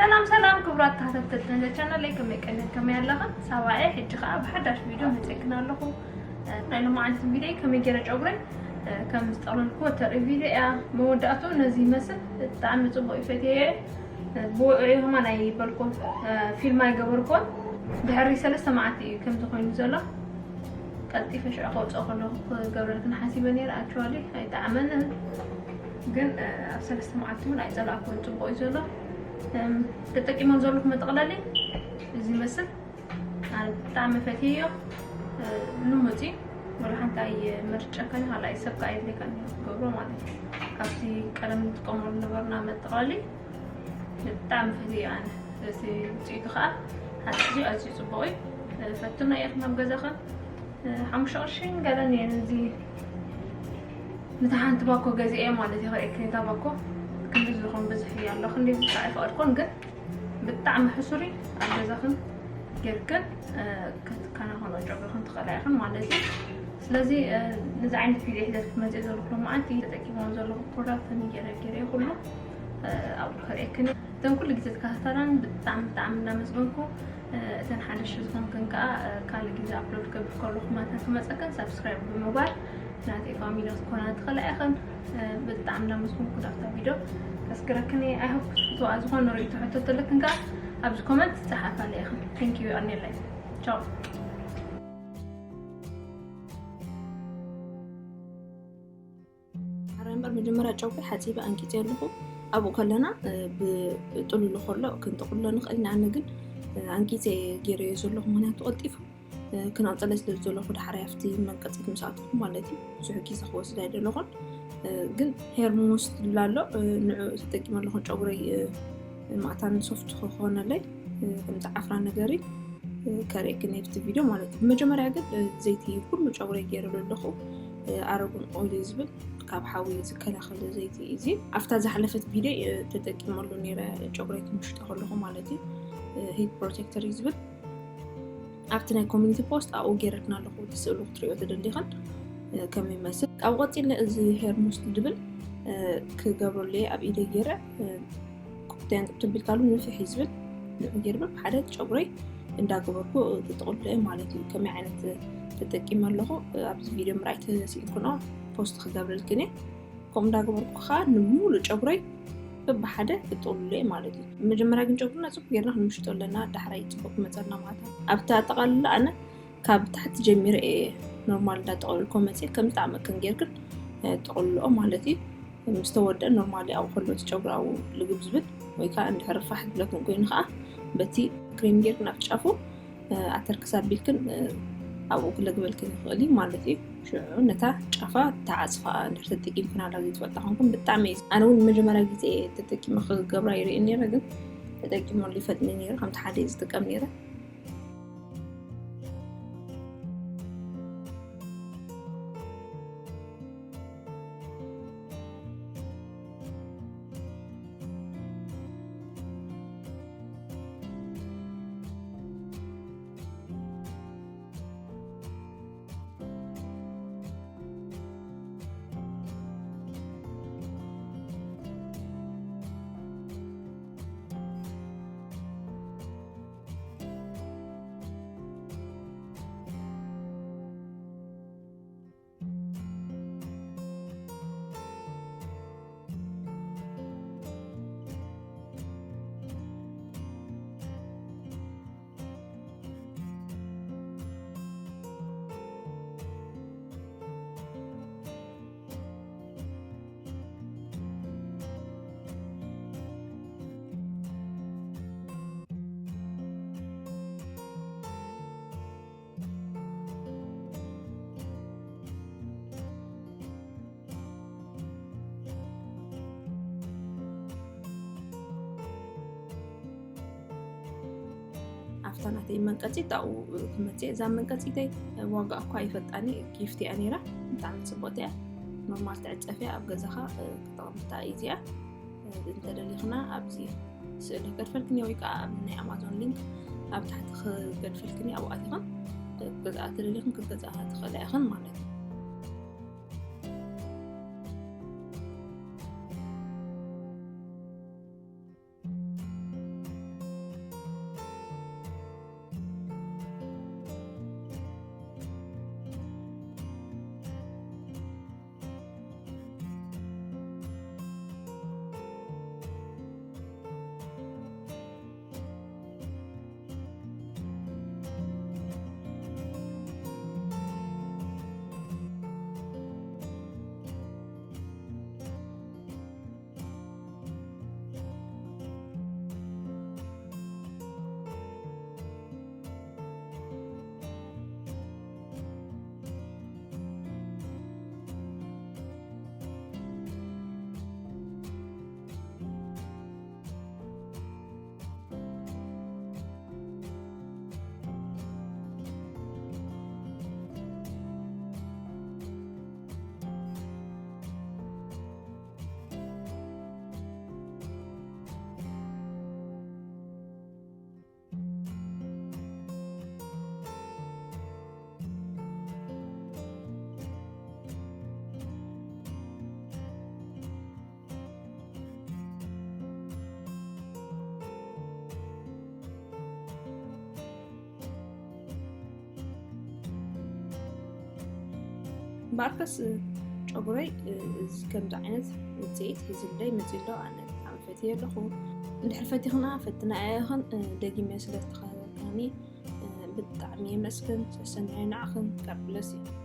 ሰላም ሰላም ክቡራት ተኸታተልቲ ናይዚ ቻናለይ፣ ከመይ ቀኒኹም፣ ከመይ ኣለኹም? ሳባ'የ። ሕጂ ኸኣ ብሓዳሽ ቪድዮ መጺኤክን ኣለኹ። እ፣ ናይ ሎማዓንቲ ቪድዮይ ከመይ ገይረ ጨጉረይ፣ እ፣ ከም ዝጠቕለልክዎ እተርኢ ቪድዮ እያ። መወዳእትኡ ነዚ ይመስል። ብጣዕሚ ጽቡቕ እዩ፣ ፈትየዮ። እ፣ ብውዑይ ከማን ኣይበልኩን፣ እ፣ ፊልም ኣይገበርኩን። ድሕሪ ሰለስተ መዓልቲ እዩ ከምዚ ኮይኑ ዘሎ። ቀልጢፈ ሽዑ ከውፅኦ ከለኹ ክገብረልክን ሓሲበ ነይረ። ኣክቹዋሊ ኣይጠዓመንን፣ ግን፣ እ፣ ኣብ ሰለስተ መዓልቲ እውን ኣይፀላእኩን። ፅቡቕ እዩ ዘሎ። እም፣ ተጠቂሞም ዘለኹ መጠቕለሊ እዚ ይመስል። ኣነ ብጣዕሚ ፈትየዮ። እ፣ ልሙፅ እዩ። ወላ ሓንቲ ኣይመርጨካን፣ ካልኣይ ሰብ ከኣ የድልየካን እዩ ክትገብሮ ማለት እዩ። ካብቲ ቀደም ንጥቀመሉ ነበርና መጠቕለሊ ብጣዕሚ ፈትየዮ ኣነ። እቲ ውፅኢቱ ከዓ ኣዝዩ፣ ኣዝዩ ፅቡቕ እዩ። እ፣ ፈትኖ ኢኽን ኣብ ገዛኽን። እ፣ ሓሙሽተ ቅርሽን ገለን እየን እዚ ነታ ሓንቲ ባኮ ገዚኤ ማለት እዩ። ከርእየክን እታ ባኮ ክንዲ ዝኾን ብዙሕ እያ ኣሎ። ክንዲ ብዙሕ ኣይፈቐድኩን፣ ግን ብጣዕሚ ሕሱር እዩ። ኣብ ገዛኽን ጌርክን፣ እ፣ ክትከናኸኖ ጨጉርኽን ትኽእላ ኢኽን ማለት እዩ። ስለዚ፣ እ፣ ነዚ ዓይነት ቪድዮ ሒዘ ክመፅእ ዘለኹ መዓልቲ ተጠቂሞም ዘለኹ ፕሮዳክት ከመይ ገይረ ገይረ ኩሉ፣ እ፣ ኣብኡ ከርእየክን እየ። እተን ኩሉ ግዜ ዝከታተላን ብጣዕሚ ብጣዕሚ እናመስገንኩ፣ እ፣ እተን ሓደሽቲ ዝኾንክን ከዓ፣ እ፣ ካልእ ግዜ ኣፕሎድ ክገብር ከለኹ ማታ ክመፀክን ሳብስክራይብ ብምግባር ናተይ ፋሚሊ ክትኮና ትኽእላ ኢኽን። እ፣ ብጣዕሚ እናመስገንኩ ናብታ ቪድዮ ከስግረክን እየ። ኣይ ሆፕ ክትፈትዋ። ዝኾነ ርእይቶ ሕቶ ተለክን ከዓ ኣብዚ ኮመንት ጸሓፋለይ ኢኽን። ቴንክ ዩ፣ ኣኔላይ። ቻው። ኣረ እምበር መጀመርያ ጨጉሪ ሓጺበ ኣንቂጸ ኣለኹ። ኣብኡ ከለና፣ እ፣ ብጥሉሉ ከሎ ክንጥቕሎ ንኽእል ኢና። ኣነ ግን፣ እ፣ ኣንቂጸ ገይረዮ ዘለኹ፣ ምኽንያቱ ቀልጢፉ፣ እ፣ ክነቕጸለ ስለ ዝደለኹ፣ ዳሕራይ ኣብቲ መንቀጺት ምስ ኣተኹ ማለት እዩ። ብዙሕ ግዜ ክወስድ ኣይደለኹን። እ፣ ግን ሄር ሙስ ዝብል ኣሎ፣ እ፣ ንዑ ተጠቂመ ኣለኹ። ጨጉረይ፣ እ፣ ማእታን ሶፍት ክኾነለይ፣ እ፣ ከምዚ ዓፍራ ነገር እዩ። እ፣ ከርእየክን ኣብቲ ቪድዮ ማለት እዩ። ብመጀመርያ ግን፣ እ፣ ዘይቲ ኩሉ ጨጉረይ ገይረሉ ኣለኹ። እ፣ ኣረጉን ኦይል ዝብል ካብ ሓዊ ዝከላኸል ዘይቲ እዩ እዚ። ኣብታ ዝሓለፈት ቪድዮ፣ እ፣ ተጠቂመሉ ነይረ ጨጉረይ ክምሽጦ ከለኹ ማለት እዩ። እ፣ ሂት ፕሮቴክተር እዩ ዝብል። ኣብቲ ናይ ኮሚኒቲ ፖስት ኣብኡ ገይረክን ኣለኹ። እቲ ስእሉ ክትሪኦ ተደሊኽን፣ እ፣ ከመይ ይመስል። ካብኡ ቀጺለ እዚ ሄር ሙስት ድብል፣ እ፣ ክገብረሉ እየ ኣብ ኢደይ ገይረ፣ እ፣ ኩፕተን ትብልካሉ ንፍሕ እዩ ዝብል። ንዑ ገይረ ብሓደ ጨጉረይ እንዳገበርኩ ክጥቕሎ እየ ማለት እዩ። ከመይ ዓይነት ተጠቂመ ኣለኹ፣ እ፣ ኣብዚ ቪድዮ ምርኣይ ተስኢንኩኖ ፖስት ክገብረልክን እየ። ከምኡ እንዳገበርኩ ከዓ ንምሉእ ጨጉረይ በብሓደ ክጥቕልሎ እየ ማለት እዩ። መጀመርያ ግን ጨጉርና ጽቡቅ ጌርና ክንምሽጦ ኣለና፣ ዳሕራይ ጽቡቅ ክመጸልና ማለት እዩ። ኣብቲ ኣጠቓልላ ኣነ ካብ ታሕቲ ጀሚረ እየ ኖርማል እንዳጠቐለልኩ መጽየ። ከም ዝጠዓመክን ጌርክን፣ እ፣ ጥቕልልኦ ማለት እዩ። ምስ ተወደአ ኖርማሊ ኣብኡ ከሎ እቲ ጨጉሪ ኣብኡ ልግብ ዝብል ወይ ከዓ እንድሕር ፋሕ ዝብለክን ኮይኑ ከዓ በቲ ክሬም ጌርክን ኣብቲ ጫፉ እ፣ ኣተርክስ ኣቢልክን፣ እ፣ ኣብኡ ክለግበልክን ይኽእል እዩ ማለት እዩ። ሽዑ ነታ ጫፋ ተዓጽፋ እንድሕር ተጠቂምክን ኣላ ዘይትፈልጣ ኮንኩም ብጣዕሚ እዩ። ኣነ እውን መጀመርያ ግዜ እየ ተጠቂመ ክገብራ ይርኢ ነይረ፣ ግን ተጠቂመሉ ይፈጥኒ ነይረ። ከምቲ ሓደ እየ ዝጥቀም ነይረ። ኣብታ ናተይ መንቀጺት ኣብኡ ክመጽእ እየ። እዛ መንቀጺተይ ዋጋ እኳ ኣይፈልጣን እየ፣ ጊፍት እያ ነይራ። ብጣዕሚ ጽብቕቲ እያ። ኖርማል ትዕጸፍ እያ፣ ኣብ ገዛኻ ክጠቕምታ እዩ እዚኣ። እንተደሊኽና ኣብዚ ስእሊ ክገድፈልክን እየ ወይ ከዓ ኣብ ናይ ኣማዞን ሊንክ ኣብ ታሕቲ ክገድፈልክን እየ፣ ኣብኡ ኣቲኽን ክትገዝኣ ተደሊኽን ክትገዝኣ ትኽእላ ኢኽን ማለት እዩ። እምበኣርከስ ጨጉረይ ከምዚ ዓይነት ውፅኢት ሒዝለይ መፂሎ ኣነ ብጣዕሚ ፈትየ ኣለኹ። እንድሕር ፈቲኽና ፈትና እያኽን ደጊመ ስለ ዝተኸታተልካኒ ብጣዕሚ የመስግን። ሰሰናዩ ንዓኽን። God bless you።